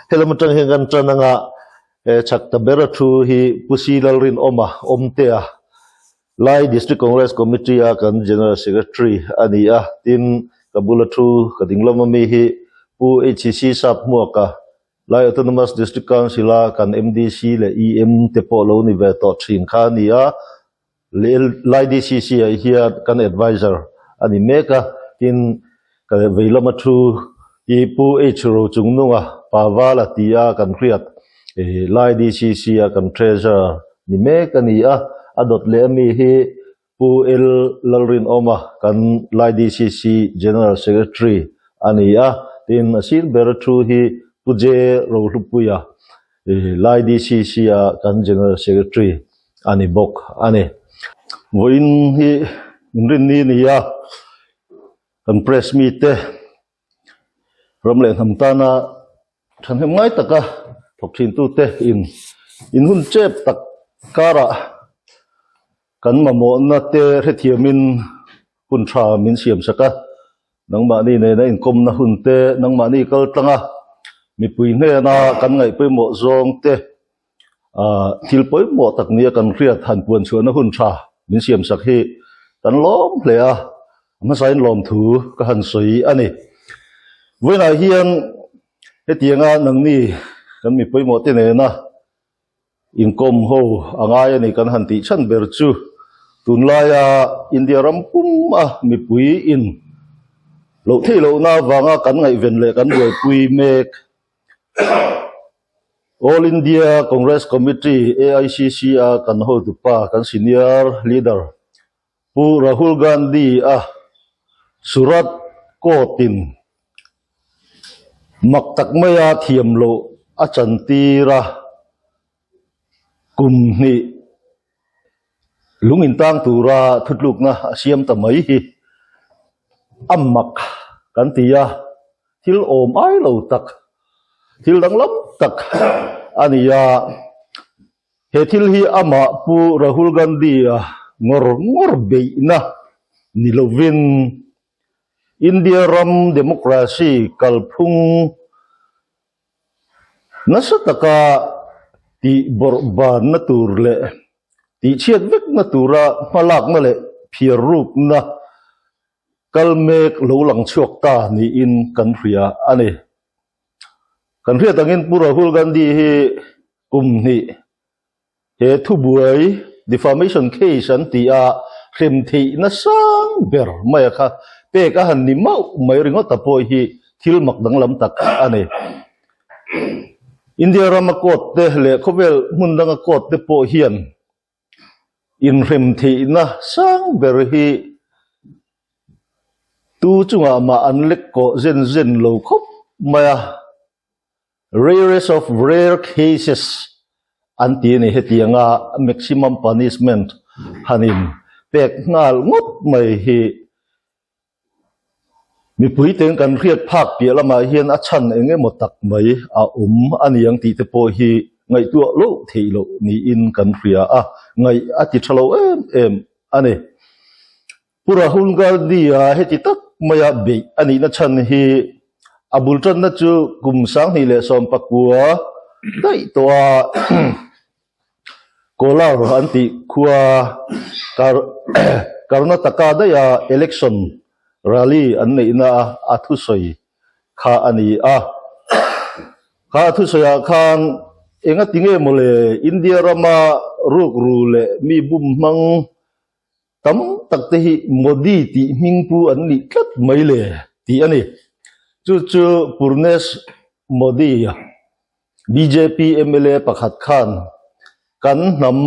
Helam atang hian kan tan anga chak ta ber a thu hi Pu Si Lalrinawma Awmtea Lai District Congress Committee a kan General Secretary a ni a, tin ka bula thu ka ding lam ami hi Pu HCC Sap Hmuaka Lai Autonomous District Council a kan MDC leh EM te pawh lo ni ve tawh thin kha a ni a, Lai DCC ah hian kan Advisor a ni mek a, tin ka vei lama thu hi Pu H Rochungnunga Pavala ti a kan hriat Lai DCC a kan Treasurer ni mek a ni a, a dawt leh ami hi Pu L Lalrinawma kan Lai DCC General Secretary a ni a, tin a sir ber thu hi Pu J Rohlupuia Lai DCC a kan General Secretary a ni bawk a ni. Vawiin hi inrinni a ni a, kan press mite ram leh hnam tana thahnem ngai taka thawk thintute in in hun chep tak karah kan mamawhna te hrethiamin hun tha min siam sak a, nangmahni nena inkawmna hun te, nangmahni kal tlanga mipui hnena kan ngaih pawimawh zawng te Ahh thil pawimawh tak nia kan hriat han puan chhuahna hun tha min siam sak hi kan lawm hle a, a hmasain lawmthu ka han sawi a ni. Vawiinah hian hetianga nangni kan mi pawimawh te nena inkawm ho a ngai a ni kan han tih chhan ber chu tunlaia India ram pum a mipui in loh theih lohna avanga kan ngaihven leh kan buaipui mek. All India Congress Committee, AICC, a kan hotupa, kan senior leader Pu Rahul Gandhi a Surat court-in mak tak maia thiam loh a chantir a, kum hnih lung intang tura thutlukna a siam ta mai hi a mak kan ti a. Thil awm ai lo tak, thil danglam tak a ni a. He thil hi amah Pu Rahul Gandhi-a ngawr ngawr beihna ni lovin India ram democracy kalphung nasa taka tih bawrhbanna tur leh tihchhiat vekna tura hmalakna leh phiarrukna Kal mek lo lang chhuak ta niin kan hria a ni. Kan hriat angin Pu Rahul Gandhi hi kum hnih he thubuai defamation case an tih a hrem theihna sang ber mai a kha pek a han ni mauh mai ringawt a pawh hi thil mak danglam tak a ni. India rama court te leh khawvel hmun danga court te pawh hian Inhrem theihna sang ber hi tu chungah mah an lek kawh zen zen lo khawp mai a, rarest of rare cases an ti a ni. Hetianga maximum punishment han in pek nghal ngawt mai hi Mipui ten kan hriat phak piah lamah hian a chhan eng emaw tak mai a awm a ni ang tih te pawh hi ngaihtuah loh theih loh niin kan hria a, ngaih a ti tha lo em em a ni. Pu Rahul Gandhi-a heti tak maia beih a nihna chhan hi a bul tanna chu kum 2019 daih tawh a. Kolar an tih khua Karnataka daiha election rally an neihna a thusawi kha a ni a. Kha a thusawiah khan enga ti nge mawle India rama rukru leh mi bum hmang tam tak te hi Modi tih hming pu an nih tlat mai le tih a ni. Chu chu Purnesh Modi Bjp mla pakhat khan kan hnam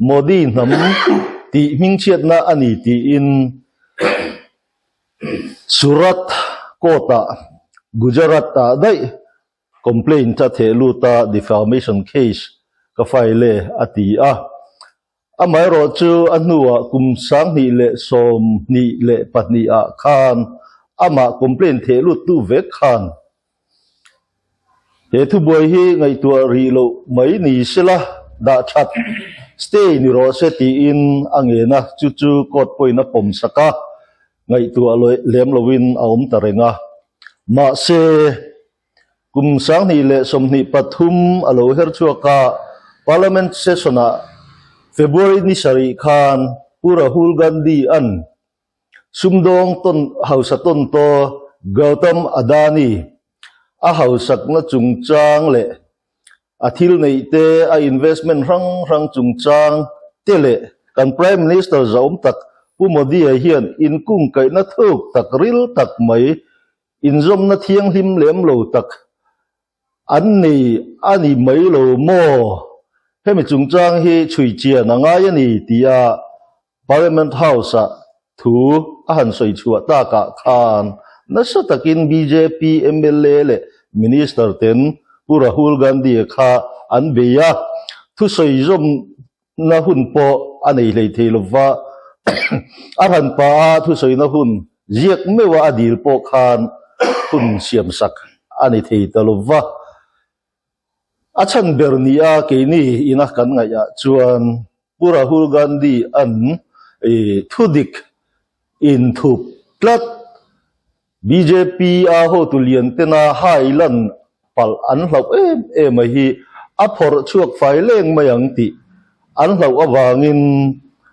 Modi hnam tih hmingchhiatna a ni tiin Surat court-ah Gujarat-ah daih complaint a theh lut a, defamation case ka file e a ti a. Amaherawh chu a hnuah kum 2022 ah khan amah complaint theh luttu vek khan he thubuai hi ngaihtuah rih loh mai ni sela dah that stay ni rawh se tiin a ngen a, chu chu court pawhin a pawm sak a, ngaihtuah lem loin a awm ta reng a. Mahse. Kum 2023 a lo her chhuak a, Parliament session-ah February ni sarih khan Pu Rahul Gandhi-a'n sumdawng tawn hausa tawn taw Gautam Adani a hausakna chungchang leh a thil neih te, a investment hrang hrang chungchang te leh kan Prime Minister zahawm tak Pu Modi-a hian inkungkaihna thuk tak ril tak mai Inzawmna thianghlim lem lo tak an nei a ni mai lo maw? Hemi chungchang hi chhui chian a ngai a ni tia Parliament House-ah thu a han sawi chhuah takah khan nasa takin bjp mla leh Minister ten Pu Rahul Gandhi-a kha an bei a, thusawi zawmna hun pawh a nei hlei thei lova, a hran pa a thusawina hun ziak meuha a dil pawh khan hun siamsak a ni thei ta lova. A chhan ber nia keini ina kan ngaihah chuan Pu Rahul Gandhi an thudik inthup tlat Bjp a hotu lian tena hai lan palh an hlauh em em a hi a phawrh chhuak fai leng mai ang tih an hlauh avangin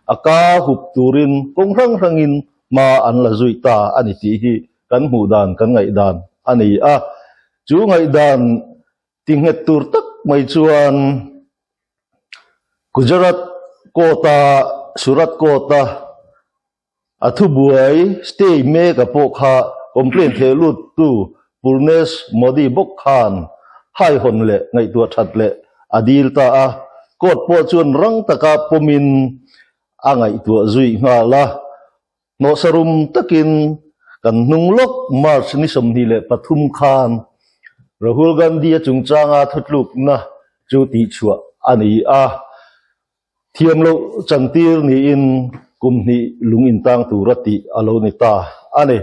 a ka hup turin kawng hrang hrangin hma an la zui ta a ni tih hi kan hmuh dan kan ngaihdan a ni a. Chu ngaihdan tinghet tur tak mai chuan Gujarat court-a Surat court-a A thubuai stay mek a pawh kha complaint theh lut tu Purnesh Modi bawk khan haihawn leh ngaihtuah that leh a dil ta a, court pawh chuan rang taka pawmin a ngaihtuah zui nghal a. Hnawhsarum takin kan hnung lawk March ni 23 khan Rahul Gandhi-a chungchanga thutlukna chu tihchhuah a ni a. Thiam loh chantir niin kum hnih lung intang tura tih a lo ni ta a ni.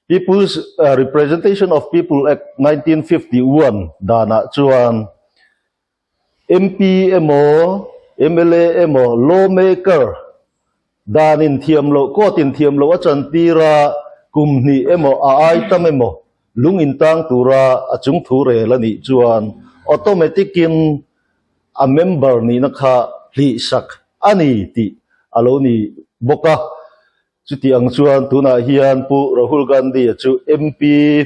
People's Representation of People Act 1951 danah chuan MP emaw, mla emaw, lawmaker danin thiam loh, court in thiam loh a chantir a, kum hnih emaw a ai tam emaw lung intang tura a chungthu rel a nih chuan automatic in a member nihna kha hlihsak a ni tih a lo ni bawk a. Chuti ang chuan tunah hian Pu Rahul Gandhi-a chu MP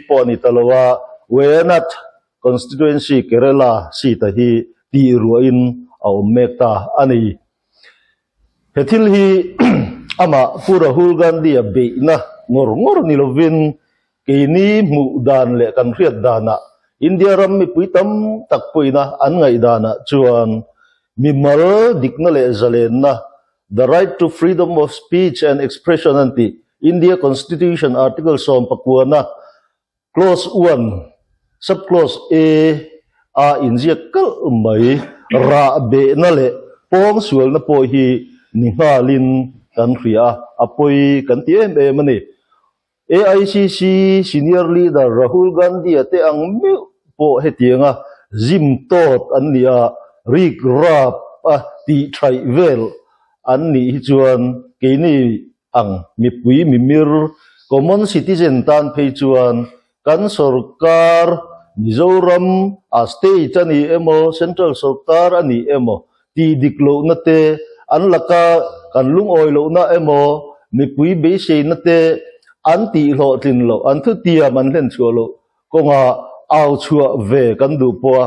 pawh a ni ta lo a, Wayanad Constituency Kerala seat-a hi tih ruahin a awm mek ta a ni. He thil hi amah Pu Rahul Gandhi-a beihna ngawr ngawr ni lovin Keini hmuh dan leh kan hriat danah India ram mipui tam tak pawina an ngaih danah chuan mimal dikna leh zalenna, the right to freedom of speech and expression an tih, India Constitution Article 19 Clause 1 Sub Clause A a inziak kalh mai, rah behna leh pawng sualna pawh hi ni nghalin kan hria a, a pawi kan ti em em a ni. AICC Senior Leader Rahul Gandhi-a te ang meuh pawh hetianga zim tawt an nih a, rik rap a tih thaih vel an nih hi chuan keini ang mipui mimir, common citizen tan phei chuan kan sorkar Mizoram a state a ni emaw central sorkar a ni emaw tih dik lohna te, an laka kan lungawi lohna emaw, mipui beiseina te an tih hlawhtlin loh, an thutiam an hlen chhuah loh kawngah au chhuah ve kan duh pawh a,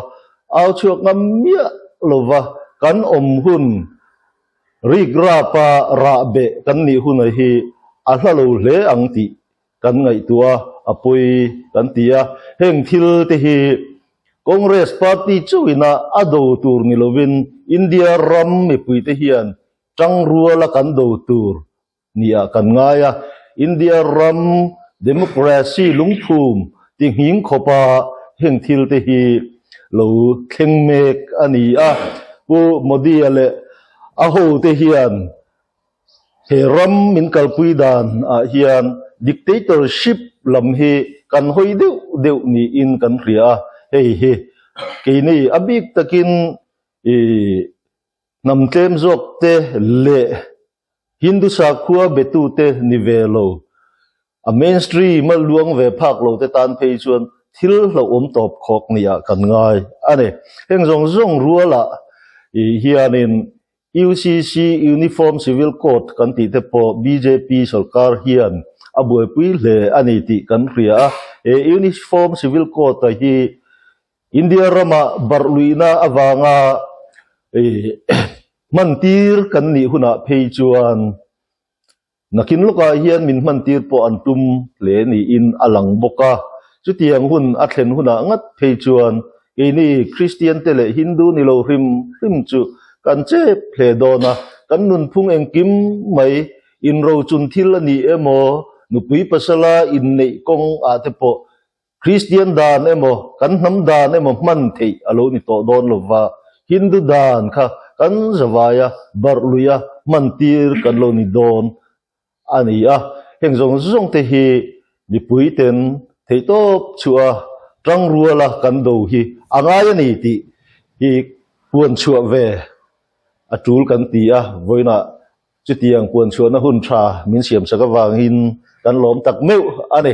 au chhuak ngam miah lova kan awm hun rik rapa rah beh kan nih hunah hi a hla lo hle ang tih kan ngaihtuah a, a pawi kan ti a. Heng thil te hi Congress party chauhina a do tur ni lovin India ram mipui te hian tangruala kan do tur nia kan ngai a. India ram democracy lungphum ti nghing khawpa heng thil te hi lo thleng mek a ni a. Pu Modi-a leh a hote hian He ram min kalpui dan ah hian dictatorship lam hi kan hawi deuh deuh niin kan hria a, hei hi keini a bik takin ih hnam tlem zawk te leh Hindu sakhua betute ni ve lo, a mainstream a luang ve phak lo te tan phei chuan. thil hlauhawm tawp khawk nia kan ngai a ni. Heng zawng zawng rualah hianin UCC, Uniform Civil Code, kan tih te pawh bjp sorkar hian a buaipui hle a ni tih kan hria a. He Uniform Civil Code-a hi India rama barh luihna avanga hmantir kan nih hunah phei chuan Nakin lawkah hian min hmantir pawh an tum hle niin a lang bawk a. Chutiang hun a thlen hunah ngat phei chuan keini Kristian te leh Hindu ni lo hrim hrim chu kan chep hle dawn a, kan nunphung engkim mai inrochun thil a ni emaw, nupui pasala inneih kawng ah te pawh Kristian dan emaw, kan hnam dan emaw hman theih a lo ni tawh dawn lo va, Hindu dan kha kan zavaia barh luia hman tir kan lo ni dawn a ni a. Heng zawng zawng te hi mipui ten theihtawp chhuah a tangruala kan do hi a ngai a ni tih hi puan chhuah ve a tul kan ti a, vawiinah chutiang puan chhuahna hun tha min siamsak avangin kan lawm tak meuh a ni.